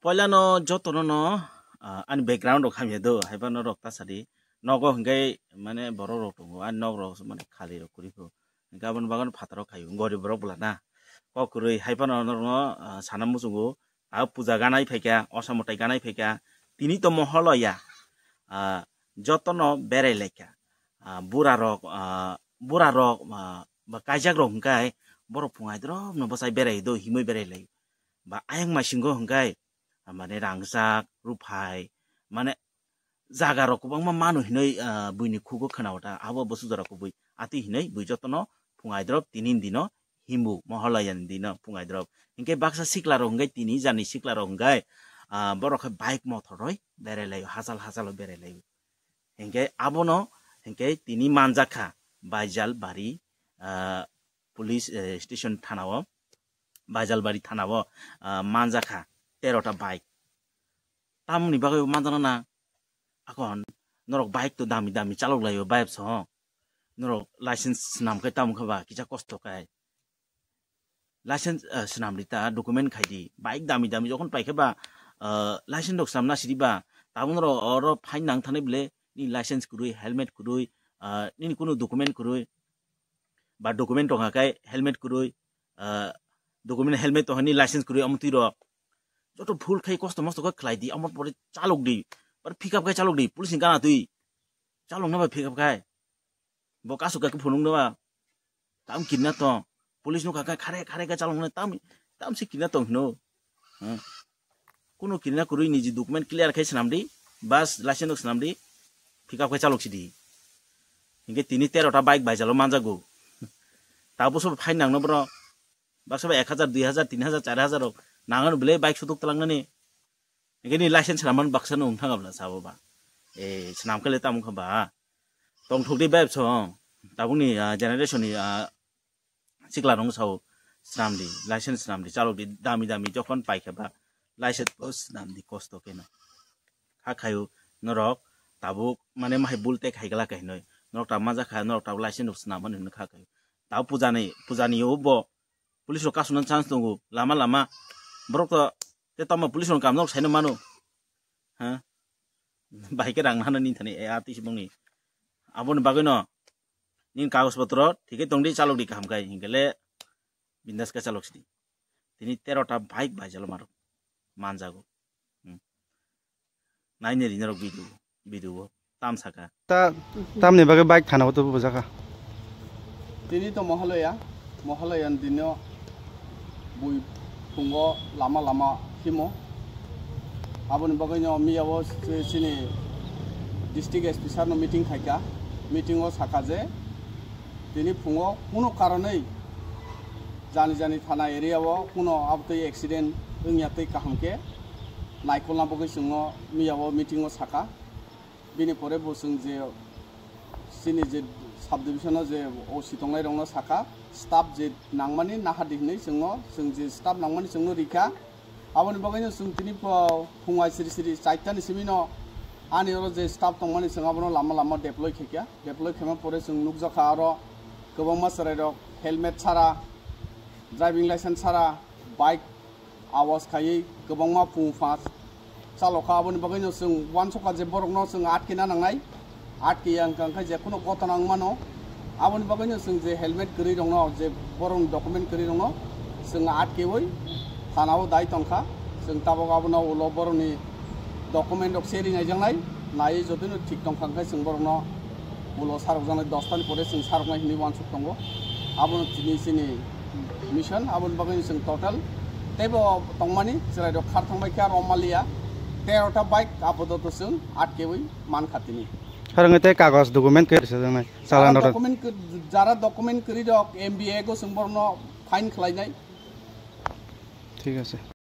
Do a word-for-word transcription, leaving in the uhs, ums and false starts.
Poilano jotono no, ah, ani background rok hamya do, haiba norok ta sadi. Nogo hingke mane borok rok tongo, ani nok rok mane khali rok kuri ko. Hingke aboni bagwi phataro khayo, gorib borok bwla na. Kok kwrwi haiphano norokno, ah, sana muchungo, ah, puja ganai phaikha, osa mwtai ganai phaikha, tini to moholoya, ah, jotono berai laikha. Ah, bura rok, ah, bura rok, ah, ba kaijak rok hingkai borok phungai drop no bwsai berai do himwi berai lai. Ba ayang maisingo hingkai, ah, mane rangchak, ruphai, mane jaga rok kwbangma manu hinwi, ah, buini khugo khwnao ta, abo bo suja rok kubui. Ati hinwi bui jotono phungai drop tini dino himbu, moholoya ni dino phungai drop. Hinkhe baksa sikla rok hingkai tini jani sikla rok hingkai, ah, borok khe bike motor roi berai laio, hachal hachalo berai laio. Hinkhe abono hinkhe tini manjakha Baijalbari, ah, police, eh, station thanao, Baijalbari thanao, ah, manjakha terota bike. Tamoni bagwi manjana na, akon norok bike to dami dami chalok laio, bike so. Norok license swnam khai tamo khe ba kisa kosto khai. License, eh, swnam di ta, document khai di. Bike dami dami jokhon pai khe ba, eh, license rok swnam na sidi ba, tabuk norok oro fine nang thani bile, ni license kwrwi, helmet kwrwi, ah, nini kunu document kwrwi, ba document tongkha khai helmet kwrwi, ah, document helmet tongkha ni license kwrwi omo twi rok. Joto full khai kosto mosto khe khlai di, omo pore chalok di, pore pick up khai chalok di, police ni gana twi chalok na ba pick up khai. Bo kasu khe phunuk no ba. Tam kinna tong. Police no kaka khare khare khe chalok no tam, tam si kinna tong hino. Hmm. Kuno kinna kwrwi niji document clear khai swnam di, bas license no swnam di, pick up khai chalok si di. Hinkhe tini terota bike baijalo manjago. Tabo sobo fine nangno bro. Baksa ba ek hajar, dui hajar, tin hajar, char hajar rok nangano bile bike sutuk talangnani. Hinkhe ni license swnam man baksa no wng thang abla sabo ba. E, swnam khe le tamo kha ba. Tong thok di bike song. Tabuk ni, ah, generation ni, ah, sikla rong sao swnam di, license swnam di, chalok di, dami dami jokhon pai khe ba license bo swnam di kosto khe no. Kha khayo norok tabuk mane mahai bul te khai gala khe hinoi. Norok ta maja kha, norok ta license rok swnam mani hinoi kha khayo. Tabuk puja ni, puja ni o bo police rok kasuna chance tongo, lama lama. Borok to te tamo police rok kam norok saino mano. Ha? Bai khe rang nahana ni thani, e, a twi sibong ni. Aboni bagwi no, nini kagoj potro, thik khe tong di, chalok di kaham khai, hinkhe le bindas khe chalok sidi. Tini terota bike bai jalo marok, manjago. Hmm. Naini ri norok video, video o, tam saka. Ta, tamni bagwi bike thana o tubu bujaka. Tini to Mohaloya, Mohaloya ni dino bui phungo lama lama himo. Aboni bagwi no miya o si-, chini district S P sir no meeting khaika. Meeting o saka je tini phungo kuno karonwi jani jani thana area o kuno abtwi accident wngya twi kaham khe naikolna bagwi chwngno miya o meeting o saka. Bini pore bo chwng je chini je sub division o je O C tongnai rokno saka, staff je nangmani nahardi hinwi chwngno, chwng je staff nangmani chwngno rikha. Aboni bagwino chwng tini pho-, phungai siri siri chaitani simino ani oro je staff tongmani chwng abono lama lama deploy khaikha. Deploy khaima pore chwng nukjakha aro kwbangma chwrairok helmet sara, driving license sara, bike awas khaiwi kwbangma phung phas chalokha. Aboni bagwino chwng uansukha je borokno chwng atkena nangnai, atkeya wngkha khe je kheno gotona wngmano. Aboni bagwino chwng je helmet kwrwi rokno, je borokni document kwrwi rokno chwng atkewi thanao dai tongkha. Chwng tabok abono ulo borokni document rok se ringaijaknai, naiwi jotino thik tongkha khe chwng borokno ulo sarokjaknai, dos tani pore chwng saroknai hinwi uansuk tongo. Abono tini chini mission, aboni bagwi chwng total teibo tongmani chwrairok khar thangbai khe aro maliya terota bike apadoto chwng atkewi mankha tini. Harang tei kagoj document khe rwchapjaknai, chalano rok. Document khe, jara document kwrwi rok M B A go chwng borokno fine khlainai. Thik ase.